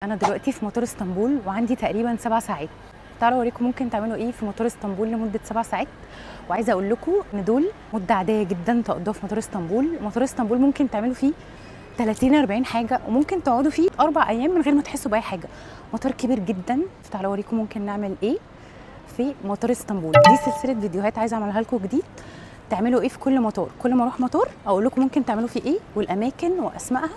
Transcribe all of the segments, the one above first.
انا دلوقتي في مطار اسطنبول وعندي تقريبا 7 ساعات. تعالوا اوريكم ممكن تعملوا ايه في مطار اسطنبول لمدة 7 ساعات. وعايزه اقول لكم ان دول مده عادية جدا تقضوها في مطار اسطنبول. مطار اسطنبول ممكن تعملوا فيه 30 40 حاجة، وممكن تقعدوا فيه 4 ايام من غير ما تحسوا باي حاجة. مطار كبير جدا. تعالوا اوريكم ممكن نعمل ايه في مطار اسطنبول. دي سلسلة فيديوهات عايزه اعملها لكم جديد، تعملوا ايه في كل مطار. كل ما اروح مطار اقول لكم ممكن تعملوا فيه ايه والاماكن واسمائها،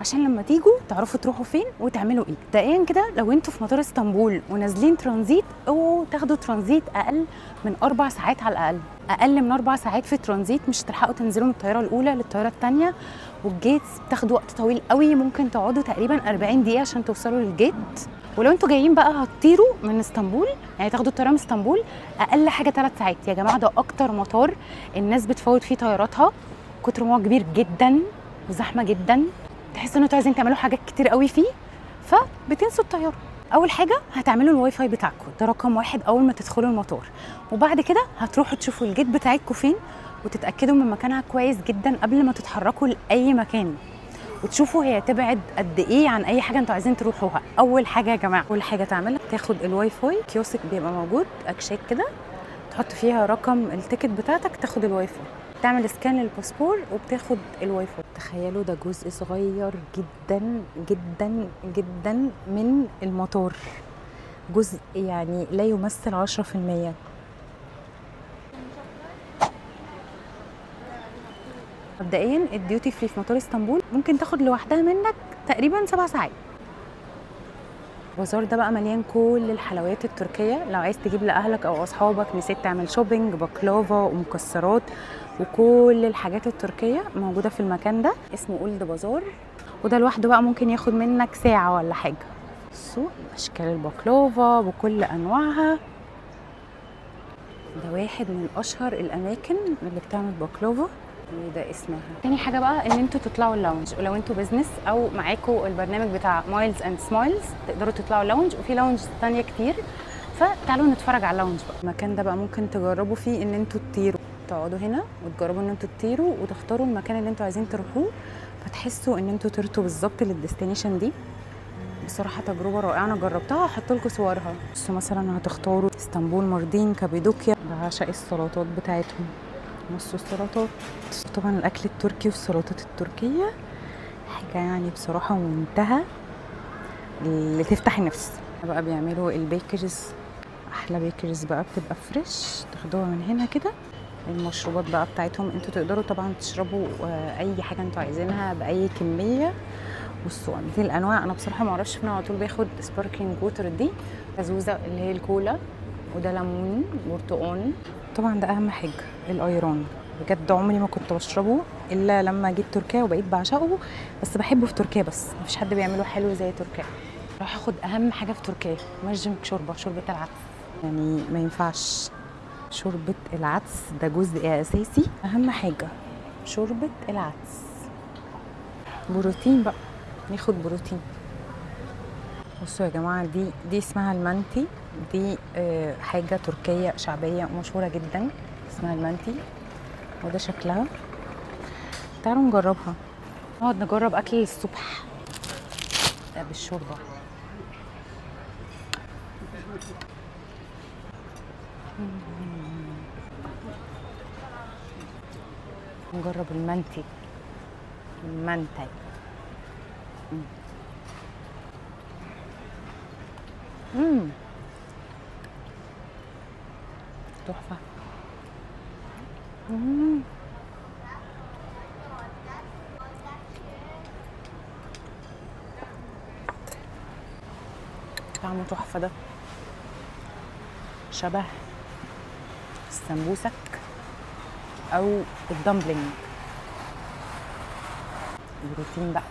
عشان لما تيجوا تعرفوا تروحوا فين وتعملوا ايه. مبدئيا كده لو انتوا في مطار اسطنبول ونازلين ترانزيت، اوعوا تاخدوا ترانزيت اقل من 4 ساعات على الاقل. اقل من 4 ساعات في ترانزيت مش هتلحقوا تنزلوا من الطيارة الاولى للطياره الثانية، وال gates بتاخدوا وقت طويل قوي، ممكن تقعدوا تقريبا 40 دقيقة عشان توصلوا لل gate. ولو انتوا جايين بقى هتطيروا من اسطنبول، يعني تاخدوا الطيارة من اسطنبول، اقل حاجة 3 ساعات. يا جماعة ده اكتر مطار الناس بتفوت فيه طياراتها، كتر ما هو كبير جدا وزحمه جدا، تحسوا ان انتوا عايزين تعملوا حاجات كتير قوي فيه فبتنسوا الطيارة. اول حاجة هتعملوا الواي فاي بتاعكم، ده رقم 1 اول ما تدخلوا المطار. وبعد كده هتروحوا تشوفوا ال gate بتاعتكم فين وتتاكدوا من مكانها كويس جدا قبل ما تتحركوا لاي مكان، وتشوفوا هي تبعد قد ايه عن اي حاجة انتوا عايزين تروحوها. اول حاجة يا جماعة، اول حاجة تعملها تاخد ال WiFi kiosk، بيبقى موجود اكشاك كده تحط فيها رقم ال ticket بتاعتك، تاخد الواي فاي، تعمل scan للباسبور وبتاخد الواي فاي. تخيلوا ده جزء صغير جدا جدا جدا من المطار، جزء يعني لا يمثل 10%. مبدئيا ال duty free في مطار اسطنبول ممكن تاخد لوحدها منك تقريبا 7 ساعات. البازار ده بقى مليان كل الحلويات التركية، لو عايز تجيب لأهلك أو أصحابك، نسيت تعمل shopping، بقلاوة ومكسرات وكل الحاجات التركية موجودة في المكان ده، اسمه Old Bazaar. وده لوحده بقى ممكن ياخد منك ساعة ولا حاجة. السوق أشكال البقلاوة بكل أنواعها. ده واحد من أشهر الأماكن اللي بتعمل بقلاوة، وده اسمها. تاني حاجة بقى ان انتوا تطلعوا ال lounge، ولو انتوا business او معاكوا البرنامج بتاع Miles and Smiles تقدروا تطلعوا lounge، وفي lounge تانية كتير. فتعالوا نتفرج على ال lounge بقى. المكان ده بقى ممكن تجربوا فيه ان انتوا تطيروا، تقعدوا هنا وتجربوا ان انتوا تطيروا وتختاروا المكان اللي انتوا عايزين تروحوه، فتحسوا ان انتوا طرتوا بالظبط لل destination دي. بصراحة تجربه رائعة، انا جربتها، هحط لكم صورها. بصوا مثلا هتختاروا اسطنبول، ماردين، كابادوكيا. بعشق السلطات بتاعتهم، بصوا السلطات، طبعا الاكل التركي والسلطات التركية حاجة يعني بصراحة منتهى اللي تفتح النفس. بقى بيعملوا ال bakeries، احلى bakeries بقى بتبقى fresh، تاخدوها من هنا كده. المشروبات بقى بتاعتهم انتوا تقدروا طبعا تشربوا اي حاجة انتوا عايزينها باي كمية. بصوا دي الانواع، انا بصراحة ما اعرفش، انا على طول باخد sparkling water، دي كازوزه اللي هي الكولا، وده ليمون برتقان. طبعا ده اهم حاجة الايران، بجد عمري ما كنت بشربه الا لما جيت تركيا وبقيت بعشقه، بس بحبه في تركيا بس، مفيش حد بيعمله حلو زي تركيا. راح اخد اهم حاجة في تركيا، mercimek شوربة، شوربة العدس، يعني ما ينفعش شوربة العدس، ده جزء اساسي، اهم حاجة شوربة العدس. بروتين بقى، ناخد بروتين. بصوا يا جماعة دي اسمها المانتي، دي حاجة تركيه شعبية مشهورة جدا، اسمها المانتي، وده شكلها. تعالوا نجربها، نقعد نجرب اكل الصبح ده بالشوربه. نجرب المانتي، المانتي. تحفة. طعمه تحفة، ده شبه السمبوسك أو ال dumpling. بروتين بقى.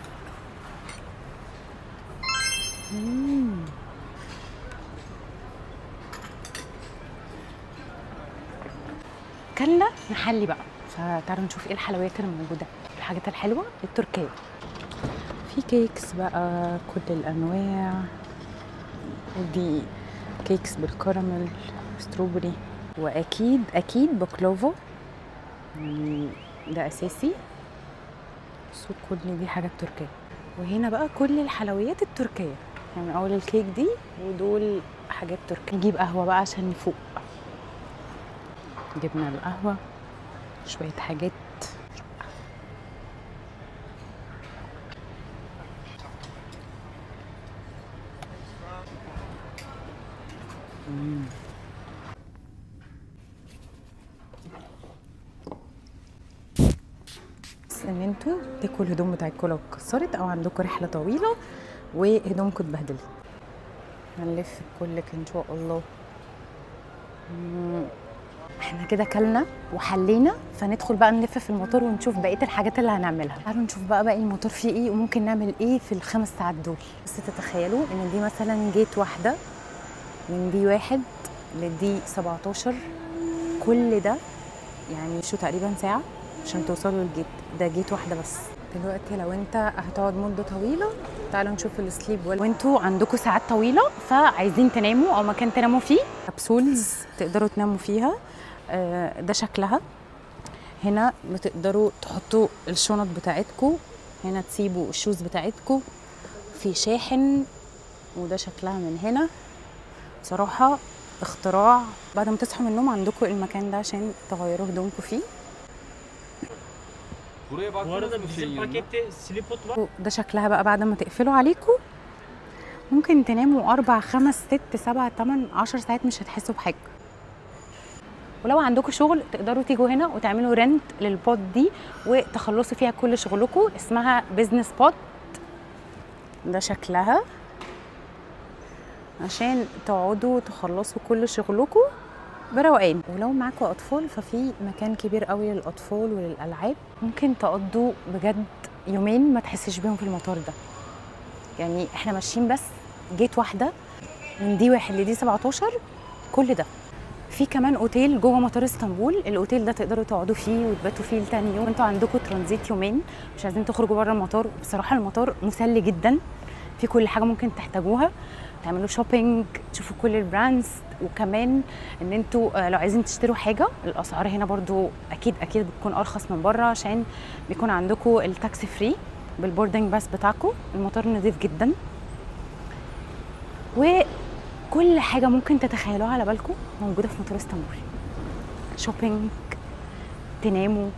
كلنا نحلي بقى، فتعالوا نشوف ايه الحلويات اللي موجودة، الحاجات الحلوة التركية. في cakes بقى كل الانواع، ودي cakes بالكراميل، strawberry، واكيد اكيد بقلاوه، يعني ده اساسي. بصوا كل دي حاجات تركيه. وهنا بقى كل الحلويات التركية. يعني من اول الكيك دي، ودول حاجات تركي. نجيب قهوة بقى عشان نفوق. جبنا القهوة، شوية حاجات. ان انتوا تاكلوا الهدوم بتاعتكم لو اتكسرت او عندكم رحله طويلة وهدومكم اتبهدلت. هنلف بكلك ان شاء الله. احنا كده كلنا وحلينا، فندخل بقى نلف في المطار ونشوف بقية الحاجات اللي هنعملها. تعالوا نشوف بقى باقي المطار فيه ايه وممكن نعمل ايه في ال5 ساعات دول. بس تتخيلوا ان دي مثلا gate واحدة من D 1 ل D 17، كل ده يعني شو تقريبا ساعة عشان توصلوا لل gate ده، gate واحدة بس. دلوقتي لو انت هتقعد مده طويلة تعالوا نشوف ال sleep. وانتوا عندكم ساعات طويلة فعايزين تناموا او مكان تناموا فيه، capsules تقدروا تناموا فيها. ده شكلها. هنا بتقدروا تحطوا الشنط بتاعتكم، هنا تسيبوا ال shoes بتاعتكم، في شاحن، وده شكلها من هنا. بصراحة اختراع. بعد ما تصحوا من النوم عندكم المكان ده عشان تغيروا هدومكم فيه. ده شكلها بقى بعد ما تقفلوا عليكم. ممكن تناموا 4 5 6 7 8 10 ساعات مش هتحسوا بحاجة. ولو عندكم شغل تقدروا تيجوا هنا وتعملوا rent لل pod دي وتخلصوا فيها كل شغلكم. اسمها business pod. ده شكلها عشان تقعدوا تخلصوا كل شغلكم بروقان. ولو معاكم اطفال ففي مكان كبير قوي للاطفال وللالعاب، ممكن تقضوا بجد يومين ما تحسش بيهم في المطار ده. يعني احنا ماشيين بس gate واحدة من D 1 ل D 17 كل ده. في كمان اوتيل جوه مطار اسطنبول، الاوتيل ده تقدروا تقعدوا فيه وتباتوا فيه لتاني يوم. انتوا عندكم ترانزيت يومين، مش عايزين تخرجوا بره المطار. بصراحة المطار مسلي جدا، في كل حاجة ممكن تحتاجوها، تعملوا shopping، تشوفوا كل ال brands، وكمان ان انتوا لو عايزين تشتروا حاجة الاسعار هنا برضو اكيد اكيد بتكون ارخص من بره، عشان بيكون عندكم ال tax free بال boarding pass بتاعكم. المطار نظيف جدا، وكل حاجة ممكن تتخيلوها على بالكم موجودة في مطار اسطنبول. shopping، تناموا.